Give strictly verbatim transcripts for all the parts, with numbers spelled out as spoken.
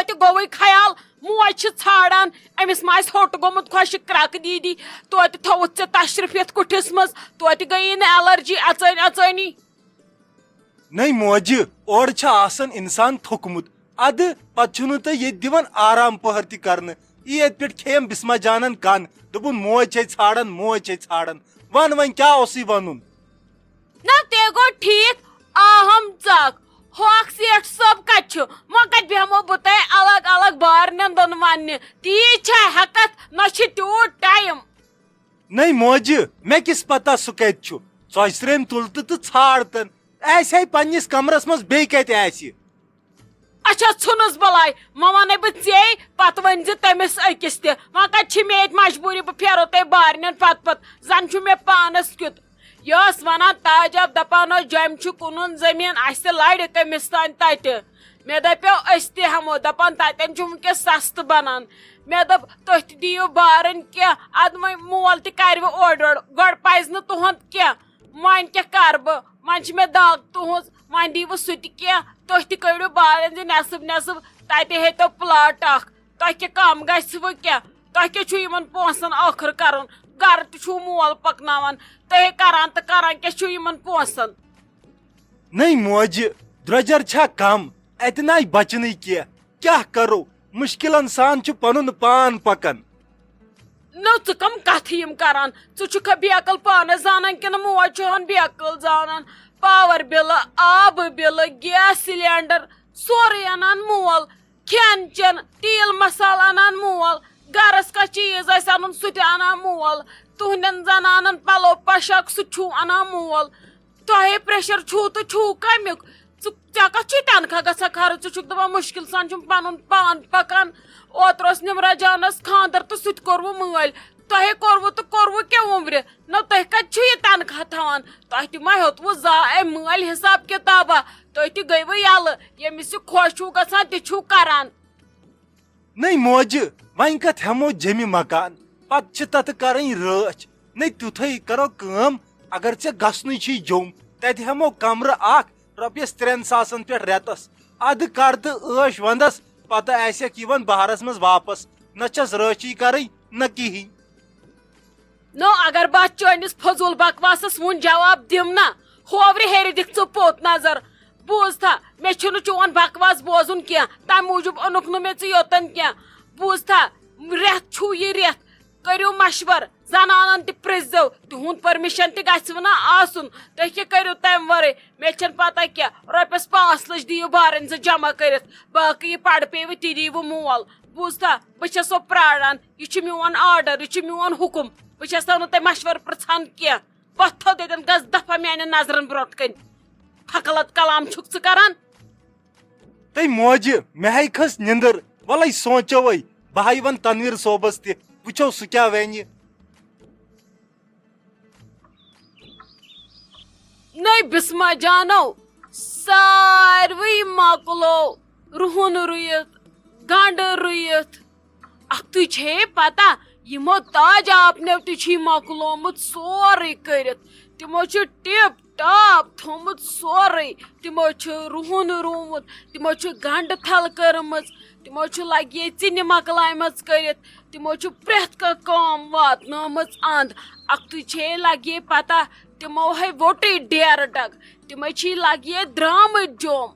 تہِ گوٚوُے خیال، موج چھِ ژھانڈان، أمِس ما آسہِ ہوٚٹ گوٚمُت خۄشٕک، کرٛکہٕ دیٖدی، توتہِ تھوٚوُتھ ژےٚ تشریٖف یَتھ کُٹھِس منٛز، توتہِ گٔیی نہٕ allergy اژٲنۍ اژٲنی۔ نٔے موجہِ، اورٕ چھُ آسان انسان تھوٚکمُت، ادٕ پتہٕ چھُنہٕ تُہۍ ییٚتہِ دِوان آرام پٔہر تہِ کرنہٕ۔ یی ییٚتہِ پٮ۪ٹھ کھیٚیم بسمہ جانن کن، دوٚپُن موج چھے ژھانڈان، موج چھے ژھانڈان۔ ون وۄنۍ کیٛاہ اوسُے ونُن؟ نہ، تے گوٚو ٹھیٖک، آہم ژکھ۔ ہوکھ سیٹھ صٲب کتہِ چھُ؟ وۄنۍ کتہِ بیٚہمو بہٕ تۄہہِ الگ الگ بارنٮ۪ن دۄن وننہِ؟ تیٖژ چھا ہٮ۪کتھ؟ نہ چھُ تیوٗت ٹایم۔ نٔے موجہِ، مےٚ کِس پتہ سُہ کتہِ چھُ؟ ژۄچہِ ترٛٲمۍ تُل تہٕ تہٕ ژھانڈ تن۔ آسہِ ہے پننِس کمرس منٛز، بیٚیہِ کتہِ آسہِ؟ اچھا، ژھٕنُس بلاے، وۄنۍ ونے بہٕ ژے، پتہٕ ؤنۍ زِ تٔمِس أکِس تہِ۔ وۄنۍ کتہِ چھِ مےٚ ییٚتہِ مجبوٗری، بہٕ پھیرو تۄہہِ بارنٮ۪ن پتہٕ پتہٕ، زن چھُ مےٚ پانس کیُتھ۔ یہِ ٲس ونان تاج آب، دپان اوس جۄمہِ چھُ کٕنُن زٔمیٖن، اسہِ لڑِ کٔمِس تام تتہِ۔ مےٚ دپیو أسۍ تہِ ہٮ۪مو، دپان تتٮ۪ن چھُ وٕنکیٚس سستہٕ بنان۔ مےٚ دوٚپ تُہۍ تہِ دِیِو بارٕنۍ کینٛہہ، ادٕ وۄنۍ مول تہِ کرِ وۄنۍ اورٕ یورٕ، گۄڈٕ پزِ نہٕ تُہُنٛد کینٛہہ۔ وۄنۍ کیٛاہ کرٕ بہٕ؟ وۄنۍ چھِ مےٚ دگ تُہٕنٛز، وۄنۍ دِیِو سُہ تہِ کینٛہہ۔ تُہۍ تہِ کٔڑِو بارن زِ نٮ۪صٕب نٮ۪صٕب، تتہِ ہیٚتو پلاٹ اکھ۔ تۄہہِ کیٛاہ کم گژھِ وۄنۍ کینٛہہ؟ تۄہہِ کیٛاہ چھُو یِمن پونٛسن ٲخٕر کرُن؟ گرٕ تہِ چھُو مول پکناوان، تُہۍ ہے کران تہٕ کران کیٛاہ چھُو یِمن پونٛسن؟ نٔے موجہِ، درۄجر چھا کم؟ اتہِ ناے بچنٕے کینٛہہ۔ کیٛاہ کرو؟ مشکلن سان چھُ پنُن پان پکان۔ نو، ژٕ کم کتھٕ یِم کران؟ ژٕ چھُکھا بیقل پانس زانان کِنہٕ موج چھُ ہن بیقل زانان؟ پاور بلہٕ، آبہٕ بلہٕ، گیس سلینڈر، سورُے انان مول۔ کھٮ۪ن چٮ۪ن، تیٖل مسالہٕ انان مول۔ گرس کانٛہہ چیٖز آسہِ انُن، سُہ تہِ انان مول۔ تُہنٛدٮ۪ن زنانن پلو پوشاک، سُہ تہِ چھُو انان مول۔ تۄہے پریشر چھُو تہٕ چھُو کمیُک؟ ژٕ، ژےٚ کتھ چھُے تنخواہ گژھان خرٕچ؟ ژٕ چھُکھ دپان مُشکل سان چھُم پنُن پان پکان۔ اوترٕ اوس نمرہ جانس خاندر تہٕ سُہ تہِ کوٚروٕ مٲلۍ۔ تۄہے کوٚروٕ تہٕ کوٚروٕ کیٛاہ وُمرِ؟ نہ، تُہۍ کتہِ چھِو یہِ تنخواہ تھاوان؟ تۄہہِ تہِ ما ہیوٚتوٕ زا امہِ مٲلۍ حساب کتابا؟ تُہۍ تہِ گٔیوٕ یلہٕ، ییٚمِس یہِ خۄش چھُو گژھان، تہِ چھُو کران۔ نٔے موجہِ، وۄنۍ کتھ ہٮ۪مو جیٚمہِ مکان؟ پتہٕ چھِ تتھ کرٕنۍ رٲچھ۔ نٔے تیُتھے کرو کٲم، اگر ژےٚ گژھنُے چھُے جوٚم، تتہِ ہٮ۪مو کمرٕ اکھ رۄپیس ترٛٮ۪ن ساسن پٮ۪ٹھ رٮ۪تس۔ ادٕ کر تہٕ عٲش ونٛدس، پتہٕ آسٮ۪کھ یِوان بہارس منٛز واپس۔ نہ چھس رٲچھی کرٕنۍ، نہ کِہیٖنۍ۔ نو، اگر بہٕ اتھ چٲنِس فضوٗل بکواسس وُن جواب دِم نا، ہوورِ ہیرِ دِکھ ژٕ پوٚت نظر۔ بوٗز تھا، مےٚ چھُنہٕ چون بکواس بوزُن کینٛہہ، تمہِ موٗجوٗب اوٚنُکھ نہٕ مےٚ ژٕ یوٚتن کینٛہہ۔ بوٗز تھا، رٮ۪تھ چھُو یہِ رٮ۪تھ، کٔرِو مشور، زنانن تہِ پرٛژھزیو، تِہُنٛد پٔرمِشن تہِ گژھِ وٕ نا آسُن۔ تُہۍ کیٛاہ کٔرِو تمہِ ورٲے؟ مےٚ چھَنہٕ پتہ کینٛہہ، رۄپیس پانٛژھ لچھ دِیِو بارٕنۍ زٕ جمع کٔرِتھ، باقٕے یہِ پڑٕ پیٚیہِ وٕ تہِ دِیِو مول۔ بوٗز تھا، بہٕ چھَسو پرٛاران، یہِ چھُ میون آرڈر، یہِ چھُ میون حُکُم۔ بہٕ چھَسو نہٕ تۄہہِ مشورٕ پرٛژھان کینٛہہ۔ وۄتھو تَتٮ۪ن، گژھ دفع میانٮ۪ن نظرن برونٛٹھ کنۍ۔ فقلت کلام چھُکھ ژٕ کران۔ تٔمۍ موجہِ، مےٚ ہاے کھٔژ نِندٕر۔ وَلَے سونٛچو وَے، بہٕ ہاے وَن تنویر صٲبَس تہِ، وٕچھو سُہ کیٛاہ وَنہِ۔ نٔے بسمہ جانو، ساروٕے مۄکلو رُہُن رُیِتھ، گنڈٕ رُیِتھ۔ اکھتُے چھے پتہ، یِمو تاج آپنیو تہِ چھُے مۄکلومُت سورُے کٔرِتھ۔ تِمو چھُ ٹِپ ٹاپ تھوٚمُت سورُے۔ تِمو چھُ رُہُن روٗمُت، تِمو چھُ گنڈٕ تھل کٔرمٕژ، تِمو چھُ لگے ژِنہِ مۄکلایمژ کٔرِتھ، تِمو چھُ پرٛٮ۪تھ کانٛہہ کٲم واتنٲومٕژ اند۔ اکھتُے چھے لگے پتہ، تِمو ہے ووٚٹُے ڈیرٕ ڈگ، تِمے چھِ لگے درٛامٕتۍ جوم۔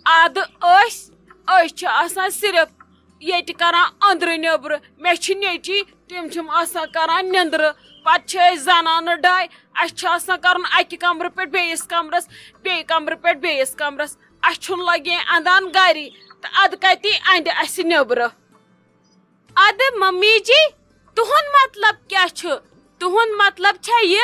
ادٕ أسۍ، أسۍ چھِ آسان صرف ییٚتہِ کران أنٛدرٕ نیٚبرٕ۔ مےٚ چھِ نیٚچی، تِم چھِم آسان کران نیٚنٛدرٕ۔ پتہٕ چھِ أسۍ زنانہٕ ڈاے، اَسہِ چھُ آسان کرُن اَکہِ کمرٕ پٮ۪ٹھ بیٚیِس کمرس، بیٚیہِ کمرٕ پٮ۪ٹھ بیٚیِس کمرس۔ اَسہِ چھُنہٕ لگے اندان گری، تہٕ ادٕ کتی اندِ اَسہِ نیٚبرٕ؟ ادٕ ممی جی، تُہُنٛد مطلب کیٛاہ چھُ؟ تُہُنٛد مطلب چھا یہِ،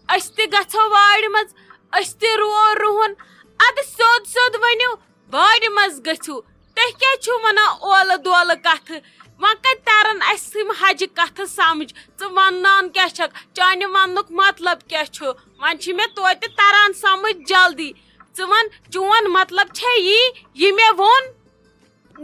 أسۍ تہِ گژھو وارِ منٛز، أسۍ تہِ رُوو رُہُن؟ ادٕ سیوٚد سیوٚد ؤنِو، وارِ منٛز گٔژھِو۔ تُہۍ کیٛازِ چھِو وَنان اولہٕ دولہٕ کَتھٕ؟ وۄنۍ کَتہِ تَرَن اَسہِ یِم حَجہِ کَتھٕ سَمٕجھ؟ ژٕ وَنناوان کیٛاہ چھَکھ؟ چانہِ وَننُک مطلب کیٛاہ چھُ؟ وۄنۍ چھِ مےٚ توتہِ تَران سَمٕجھ جلدی۔ ژٕ وَن، چون مطلب چھا یی، یہِ مےٚ ووٚن؟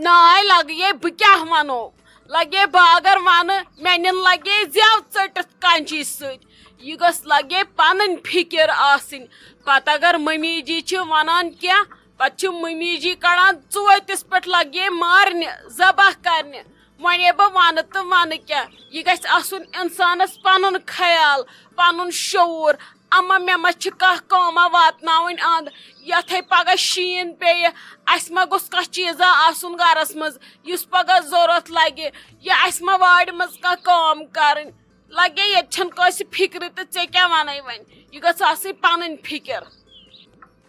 ناے لگیے، بہٕ کیٛاہ وَنو؟ لگے بہٕ اگر وَنہٕ، مےٚ نِن لگے زٮ۪و ژٔٹِتھ کَنچی سۭتۍ۔ یہِ گٔژھ لگے پَنٕنۍ فِکِر آسٕنۍ۔ پَتہٕ اگر مٔمی جی چھِ وَنان کینٛہہ، پتہٕ چھِ مٔمی جی کڑان ژوتِس پٮ۪ٹھ، لگہِ مارنہِ، ذبح کرنہِ۔ وۄنۍ ییٚلہِ بہٕ ونہٕ تہٕ ونہٕ کیٛاہ، یہِ گژھِ آسُن انسانس پنُن خیال، پنُن شعوٗر۔ اما مےٚ ما چھِ کانٛہہ کٲمہ واتناوٕنۍ اند، یتھے پگاہ شیٖن پیٚیہِ، اسہِ ما گوٚژھ کانٛہہ چیٖزا آسُن گرس منٛز یُس پگاہ ضروٗرت لگہِ، یا اسہِ ما وارِ منٛز کانٛہہ کٲم کرٕنۍ لگہِ؟ ییٚتہِ چھنہٕ کٲنٛسہِ فکرِ تہٕ ژےٚ کیٛاہ ونَے وۄنۍ، یہِ گٔژھ آسٕنۍ پنٕنۍ فکر۔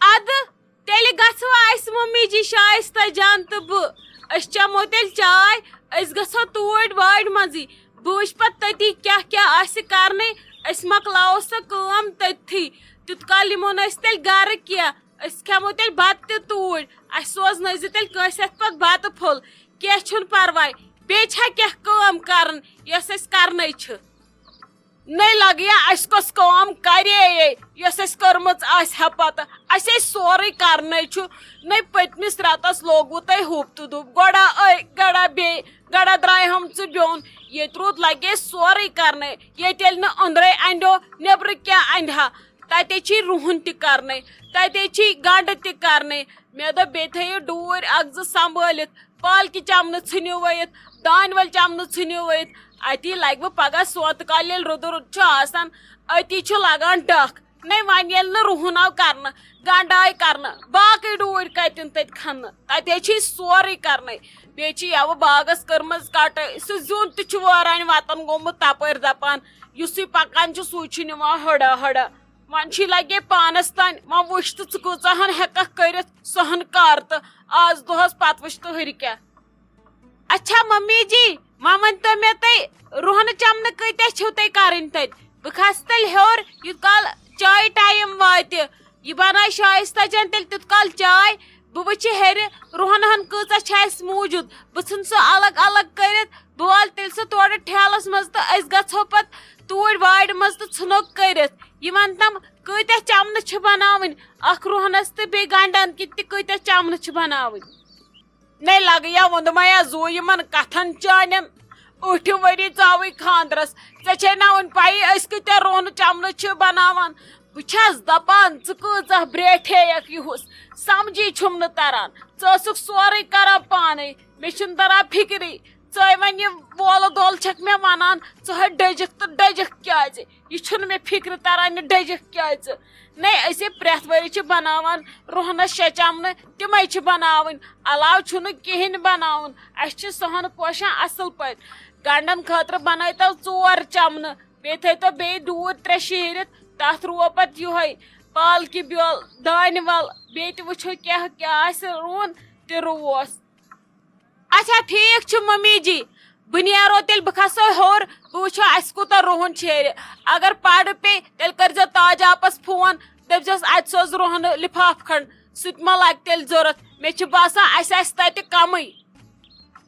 ادٕ تیٚلہِ گژھو أسۍ ممی جی شایستہ جان تہٕ بہٕ۔ أسۍ چمو تیٚلہِ چاے، أسۍ گژھو توٗرۍ وارِ منٛزٕے۔ بہٕ وٕچھٕ پتہٕ تٔتی کیٛاہ کیٛاہ آسہِ کرنٕے، أسۍ مۄکلاوو سۄ کٲم تٔتھی۔ تیُت کال یِمو نہٕ أسۍ تیٚلہِ گرٕ کینٛہہ، أسۍ کھٮ۪مو تیٚلہِ بتہٕ تہِ توٗرۍ۔ اَسہِ سوزنٲیزِ تیٚلہِ کٲنٛسہِ ہٮ۪تھ پتہٕ بتہٕ پھوٚل، کینٛہہ چھُنہٕ پرواے۔ بیٚیہِ چھا کینٛہہ کٲم کرٕنۍ یۄس أسۍ کرنٕے چھِ؟ نٔے لگیا اَسہِ کۄس کٲم کریے، یۄس اَسہِ کٔرمٕژ آسہِ ہا پتہٕ؟ اَسہِ ہے سورُے کرنَے چھُ۔ نٔے پٔتمِس رٮ۪تس لوگوُ تۄہہِ ہُپ تہٕ دُپ، گۄڈا أے، گڑا بیٚیہِ، گڑا درٛاے ہم ژٕ بیوٚن۔ ییٚتہِ روٗد لگے سورُے کرنَے۔ ییٚتہِ ییٚلہِ نہٕ أنٛدرَے اَنٛڈیو، نیٚبرٕ کیٛاہ اَنٛڈِ ہا؟ تَتے چھِ رُہُن تہِ کرنَے، تَتے چھِ گنٛڈٕ تہِ کرنَے۔ مےٚ دوٚپ، بیٚیہِ تھٲیِو ڈوٗرۍ اکھ زٕ سنٛبھٲلِتھ، پالکہِ چمنہٕ ژھٕنِو ؤیِتھ، دانہِ ول چمنہٕ ژھٕنِو ؤیِتھ۔ اَتی لگہِ وۄنۍ پگاہ سونتہٕ کالہِ، ییٚلہِ رُدٕ رُدٕ چھُ آسان، أتی چھُ لگان ڈکھ۔ نَے وۄنۍ ییٚلہِ نہٕ رُہُن آو کرنہٕ، گنٛڈٕ آے کرنہٕ، باقٕے ڈوٗرۍ کتہِ یِن تتہِ کھننہٕ؟ تَتے چھِ أسۍ سورُے کرنَے۔ بیٚیہِ چھِ یَوٕ باغس کٔرمٕژ کٹٲے، سُہ زیُن تہِ چھُ وٲرانہِ وتن گوٚمُت تپٲرۍ دپان، یُسٕے پکان چھُ، سُے چھُ نِوان ہڑا ہڑا۔ وۄنۍ چھُے لگے پانس تام، وۄنۍ وٕچھ تہٕ ژٕ کۭژاہ ہن ہٮ۪ککھ کٔرِتھ، سۄ ہن کر تہٕ آز دۄہس پتہٕ وٕچھ تہٕ ہُرِ کیٛاہ۔ اچھا ممی جی، وۄنۍ ؤنۍ تو مےٚ تُہۍ، رُہنہٕ چمنہٕ کۭتیاہ چھِو تُہۍ کرٕنۍ تتہِ؟ بہٕ کھسہٕ تیٚلہِ ہیوٚر، یوٗت کال چایہِ ٹایم واتہِ۔ یہِ بنایہِ شایستہ جان تیٚلہِ تیوٗت کال چاے۔ بہٕ وٕچھِ ہیٚرِ، رُہنہٕ ہن کۭژاہ چھِ اَسہِ موٗجوٗد۔ بہٕ ژھٕنہٕ سُہ الگ الگ کٔرِتھ۔ بہٕ والہٕ تیٚلہِ سُہ تورٕ ٹھیلس منٛز تہٕ أسۍ گژھو پتہٕ توٗرۍ وارِ منٛز تہٕ ژھٕنو کٔرِتھ۔ یہِ وَن تم، کۭتیاہ چمنہٕ چھِ بناوٕنۍ اکھ رُہنس تہٕ بیٚیہِ گنڈن کِتۍ تہِ کۭتیاہ چمنہٕ چھِ بناوٕنۍ؟ نے لگیا ووٚندمیا زو یِمن کتھن چانٮ۪ن۔ ٲٹھِم ؤری ژاوٕے خاندرس، ژےٚ چھے نا وۄنۍ پَیی أسۍ کۭتیاہ رُہنہٕ چمنہٕ چھِ بناوان؟ بہٕ چھَس دپان، ژٕ کۭژاہ برٛیٹھییَکھ یِہُس، سمجھی چھُم نہٕ تران۔ ژٕ ٲسٕکھ سورُے کران پانے، مےٚ چھُنہٕ تران فِکرٕے۔ ژٕے وۄنۍ یہِ وولہٕ دۄل چھکھ مےٚ ونان، ژٕ ہے ڈٔجِکھ تہٕ ڈٔجِکھ کیازِ؟ یہِ چھُنہٕ مےٚ فِکرِ تران، یہِ ڈٔجِکھ کیازِ؟ نے، أسۍ ہے پرٛٮ۪تھ ؤری چھِ بناوان رُہنس شےٚ چمنہٕ، تِمے چھِ بناوٕنۍ، علاوٕ چھُنہٕ کِہیٖنۍ بناوُن۔ اَسہِ چھِ سۄہن پوشان اصل پٲٹھۍ۔ گنڈن خٲطرٕ بنٲیتو ژور چمنہٕ، بیٚیہِ تھٲیتو بیٚیہِ ڈوٗر ترٛےٚ شیٖرِتھ، تتھ رُوو پتہٕ یِہوٚے پالکہِ بیول، دانہِ ول، بیٚیہِ تہِ وٕچھو کیٛاہ کیٛاہ آسہِ رُوُن، تہِ رُووس۔ اچھا، ٹھیٖک چھُ ممی جی، بہٕ نیرو تیٚلہِ، بہٕ کھسو ہیوٚر، بہٕ وٕچھو اَسہِ کوٗتاہ رُہُن چھیرِ۔ اگر پَڑٕ پیٚیہِ، تیٚلہِ کٔرۍزیو تاج آپَس فون، دٔپۍزیوس اَتہِ سوز رُہنہٕ لِفاف کھنٛڈ، سُہ تہِ ما لَگہِ تیٚلہِ ضوٚرَتھ، مےٚ چھِ باسان اَسہِ آسہِ تَتہِ کَمٕے۔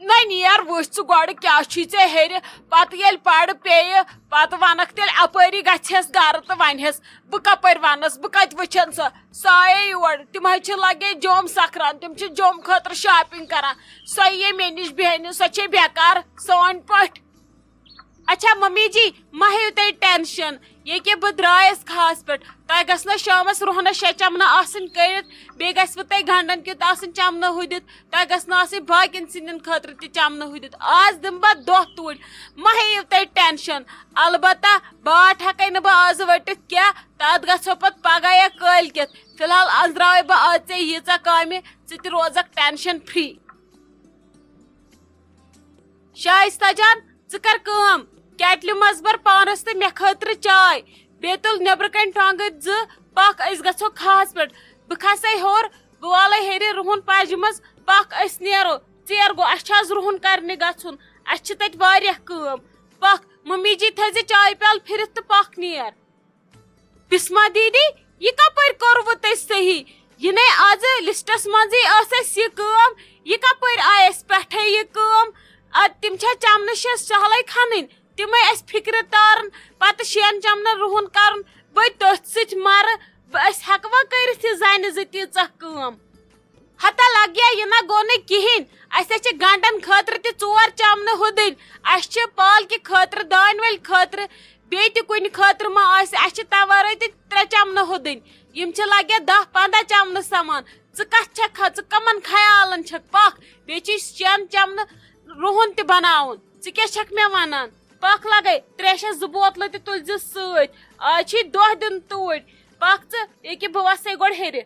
نہ نیر، وٕچھ ژٕ گۄڈٕ کیٛاہ چھُے ژےٚ ہیٚرِ، پَتہٕ ییٚلہِ پَڑٕ پیٚیہِ، پَتہٕ وَنَکھ تیٚلہِ اَپٲری گژھٮ۪س گَرٕ تہٕ وَنہِ ہٮ۪س، بہٕ کَپٲرۍ وَنَس، بہٕ کَتہِ وٕچھَن سۄ؟ سۄ آیے یور، تِم حظ چھِ لگے جوٚم سکران، تِم چھِ جوٚم خٲطرٕ shopping کران۔ سۄ یِیے مےٚ نِش بیٚہنہِ، سۄ چھے بیکار سٲنۍ پٲٹھۍ۔ اچھا ممی جی، مہ ہیٚیِو تُہۍ tension، یہِ کہِ بہٕ درٛایَس کھاہَس پٮ۪ٹھ، تۄہہِ گژھِ نہ شامَس رۄہنَس شےٚ چمنہٕ آسٕنۍ کٔرِتھ، بیٚیہِ گژھِ وٕ تۄہہِ گنڈن کیُتھ آسٕنۍ چمنہٕ ہُدِتھ، تۄہہِ گژھِ نہٕ آسٕنۍ باقین سِنٮ۪ن خٲطرٕ تہِ چمنہٕ ہُدِتھ۔ آز دِمہٕ بہٕ دۄہ توٗرۍ، مہ ہیٚیِو تُہۍ tension۔ البتہ باٹھ ہٮ۪کَے نہٕ بہٕ آز ؤٹِتھ کینٛہہ، تَتھ گژھو پَتہٕ پَگاہ یا کٲلۍ کٮ۪تھ۔ فی الحال أنٛزراوَے بہٕ آز ژےٚ ییٖژاہ کامہِ، ژٕ تہِ روزَکھ tension free۔ شایستہ جان، ژٕ کر کٲم، کیٹلہِ منٛز بَر پانَس تہٕ مےٚ خٲطرٕ چاے، بیٚیہِ تُل نیٚبرٕ کَنۍ ٹۄنٛگٕرۍ زٕ، پَکھ أسۍ گژھو کھاہَس پٮ۪ٹھ۔ بہٕ کھسَے ہیوٚر، بہٕ والَے ہیٚرِ رُہُن پَجہِ منٛز، پَکھ أسۍ نیرو۔ ژیر گوٚو، اَسہِ چھُ آز رُہُن کَرنہِ گژھُن، اَسہِ چھِ تَتہِ واریاہ کٲم۔ پَکھ، مٔمی جی تھٲیزِ چایہِ پیالہٕ پھِرِتھ تہٕ پَکھ نیر۔ بسمہ دیدی، یہِ کپٲرۍ کوٚروٕ تۄہہِ صحیح؟ یہِ نے آز لسٹس منٛزٕے ٲس اَسہِ یہِ کٲم، یہِ کپٲرۍ آیہِ اَسہِ پٮ۪ٹھے یہِ کٲم؟ اَدٕ تِم چھا چمنہٕ شےٚ سہلٕے کھنٕنۍ؟ تِمے اَسہِ فِکرِ تارُن، پتہٕ شٮ۪ن چمنن رُہُن کرُن، بہٕ تٔتھۍ سۭتۍ مرٕ، بہٕ، أسۍ ہٮ۪کوا کٔرِتھ یہِ زنہِ زٕ تیٖژاہ کٲم؟ ہتا لگیا، یہِ نہ گوٚو نہٕ کِہیٖنۍ۔ اَسہِ چھِ گنڈن خٲطرٕ تہِ ژور چمنہٕ ہُدٕنۍ، اَسہِ چھِ پالکہِ خٲطرٕ، دانہِ ول خٲطرٕ، بیٚیہِ تہِ کُنہِ خٲطرٕ ما آسہِ، اَسہِ چھِ تَمہِ ورٲے تہِ ترٛےٚ چمنہٕ ہُدٕنۍ۔ یِم چھِ لگیا دَہ پنٛداہ چمنہٕ سمان۔ ژٕ کتھ چھکھ، ژٕ کمن خیالن چھکھ؟ پکھ، بیٚیہِ چھُے چٮ۪ن چٮ۪منہٕ رُہُن تہِ بناوُن۔ ژٕ کیٛاہ چھکھ مےٚ ونان؟ پکھ لگے، ترٛیشس زٕ بوتلہٕ تہِ تُلۍ زِ سۭتۍ۔ آز چھُے دۄہ دیُن توٗرۍ۔ پکھ ژٕ، ییٚکیٛاہ بہٕ وسے گۄڈٕ ہیٚرِ۔